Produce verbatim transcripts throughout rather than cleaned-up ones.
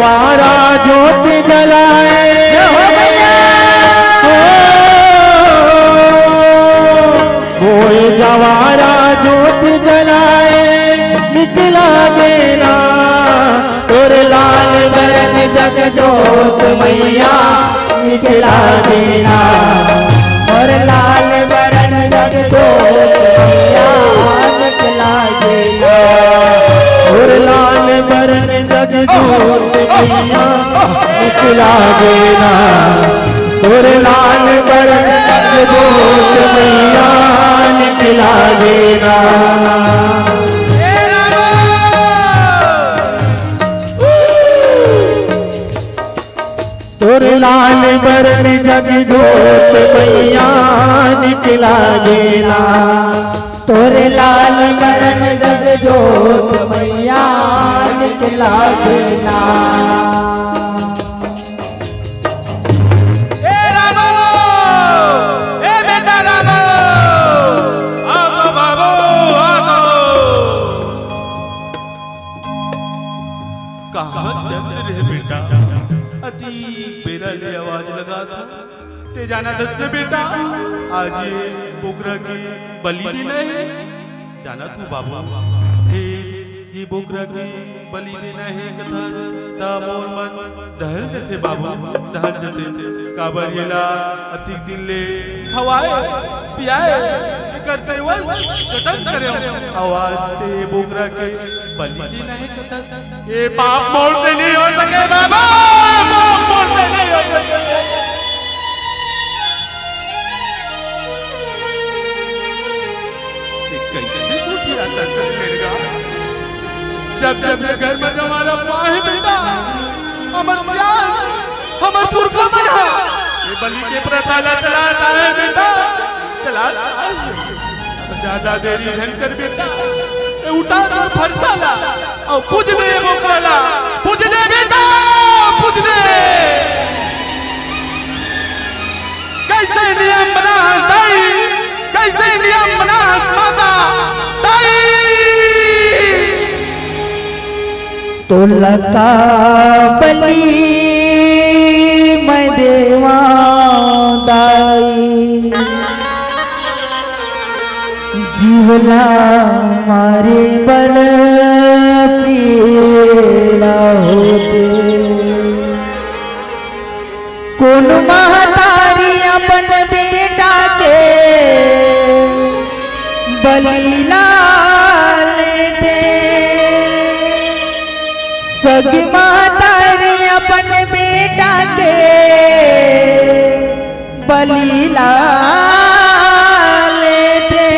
जवारा जोत जलाए। ओ, मोए जवारा जोत जलाए, निकला देना तोर लाल बरन जग जोत मैया, निकला देना तोर लाल बरन जग जोत मैया, निकला देना तोर लाल बरन जग जोत मैया, निकला देना तोर लाल बरन जग जोत मैया, निकला देना। तोर लाल बरन जग जोत मैया, निकला देना तोर लाल बरन जग जोत मैया, निकला देना। ए रामो, ए बेटा रामो, आ तो बाबू, आ तो। कहाँ चल रहे बेटा? अति बेरा ले आवाज लगा था। ते जाना दस ने बेटा, आज ये बोकरा के बलि देना है। जाना तू बाबू, हे ये बोकरा के बलि देना है कथा, ता मोर मन दहल जथे बाबू, दहल जथे। काबर येला अतिक दिन ले खवाए, पियाए, एकर सेवन जतन करे। आवाज से बोकरा के बलि देना है कथा। ये पाप मोर से नहीं हो सके बाबा, पाप मोर से नहीं हो सके। ये कैसे टूट जाता है मेरे गाँव? जब जब ये घर में हमारा माँ है बेटा, हमर सियान, हमर पुरखा मन हा ये बलि के प्रथा ला चलाता है बेटा, चलाता है। ज्यादा देरी झन कर बेटा, ए उठा तोर फरसा ला, अउ पूज दे बोकरा ला, पूज दे बेटा, पूज दे। कैसे नियम बना हस दाई, कैसे नियम बना हस माता दाई। तोला का बलि मैं देवा दाई, जीव ला मारे बर पीड़ा होथे। कोन महतारी अपन बेटा के बलि ला लेथे, सगी महतारी अपन बेटा के बलि ला लेथे।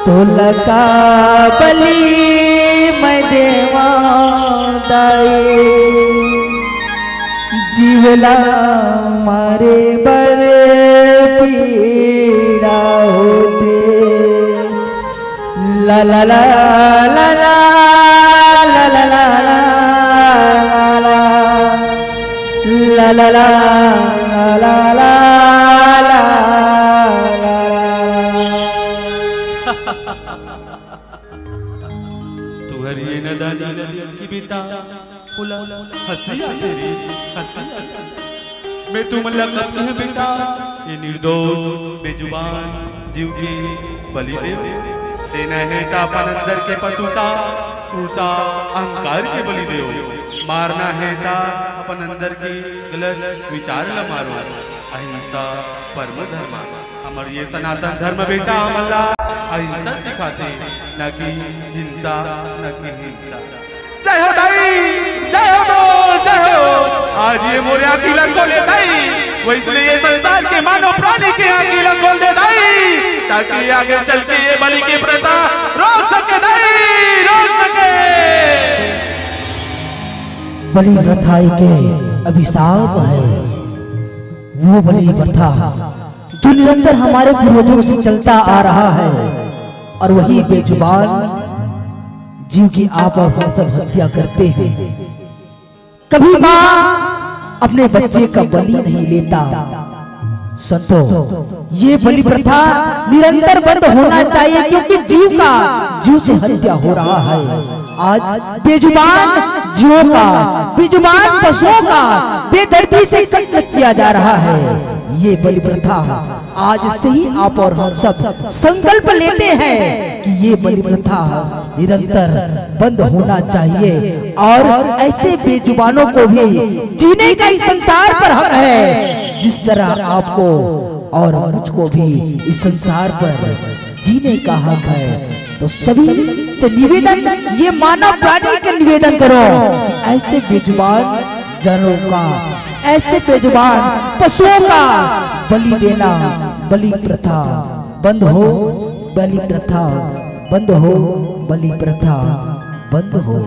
तोला का बलि मैं देवा दाई, जीव ला मारे बर पीड़ा होथे। ला ला ला ला ला। तुहर ये नदानी नदी की बेटा, बोला, हंसी आथे रे, हंसी आथे। मैं तुमन ला कहत हंव बेटा, ये निर्दोष, बेजुबान जीव के बलि दे। देना हे त अपन अंदर के पशुता, क्रूरता, अहंकार के बलि देव। मारना हे त अपन अंदर के गलत विचार ला मारो। अहिंसा परमो धर्म। हमर ये सनातन धर्म बेटा हमन ला अहिंसा सिखाथे, न कि हिंसा, न कि हिंसा। जय हो दाई, जय हो दो, जय हो। आज ये मोर आँखी ला खोले दाई, वैसने ये संसार के मानव प्राणी के आँखी ला खोल दे दाई, ताकि आगे चल के ये बलि के प्रथा रोक सके दाई, रोक सके। बलि प्रथा एक अभिशाप है। वो बलि प्रथा जो निरंतर हमारे पूर्वजों से चलता आ रहा है, और वही बेजुबान जीव की आप और हम सब हत्या करते हैं। कभी माँ अपने बच्चे का बलि नहीं लेता। संतो, ये बलि प्रथा निरंतर बंद होना चाहिए, क्योंकि जीव का जीव से हत्या हो रहा है। आज बेजुबान जीवों का, बेजुबान पशुओं का बेदर्दी से कत्ल किया जा रहा है। ये बलि प्रथा आज से ही आप और हम सब संकल्प लेते हैं कि ये बलि प्रथा निरंतर बंद होना चाहिए और ऐसे बेजुबानों को भी जीने का इस संसार पर हक है, जिस तरह आपको और मुझको भी इस संसार पर जीने का हक है। तो सभी से निवेदन, ये मानव प्राणी के निवेदन करो, ऐसे बेजुबान जानवरों का, ऐसे बेजुबान पशुओं का बलि देना, बलि प्रथा बंद हो, बलि प्रथा बंद हो, बलि प्रथा बंद हो।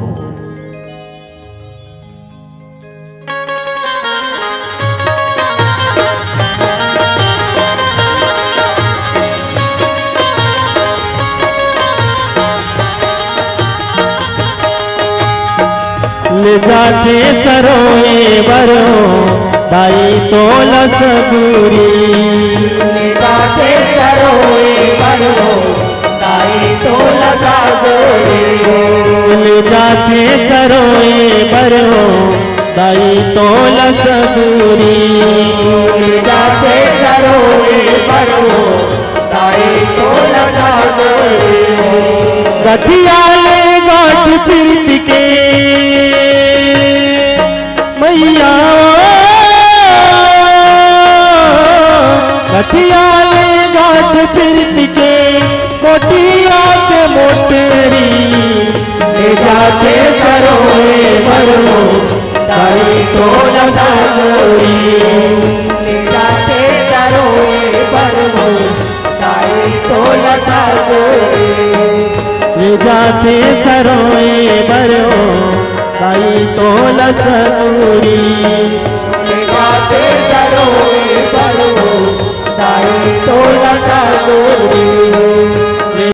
ले जाथे सरोए बरो, दाई तोला सगुरी। ले जाथे सरोए बरो, दाई तोला सगुरी। ले जाथे सरोए बरो, दाई तोला सगुरी। ले जाथे सरोए बरो, दाई तोला सगुरी। गठिया ले गांठ पीट के मैया, गठिया ले गांठ पीट के कोठिया के मोटरी। ले जाथे सरोए बरो, दाई तोला सगुरी। ले जाथे सरोए बरो, दाई तोला सगुरी। ले जाथे सरोए बरो, दाई तोला सगुरी। ले जाथे सरोए बरो, दाई तोला सगुरी।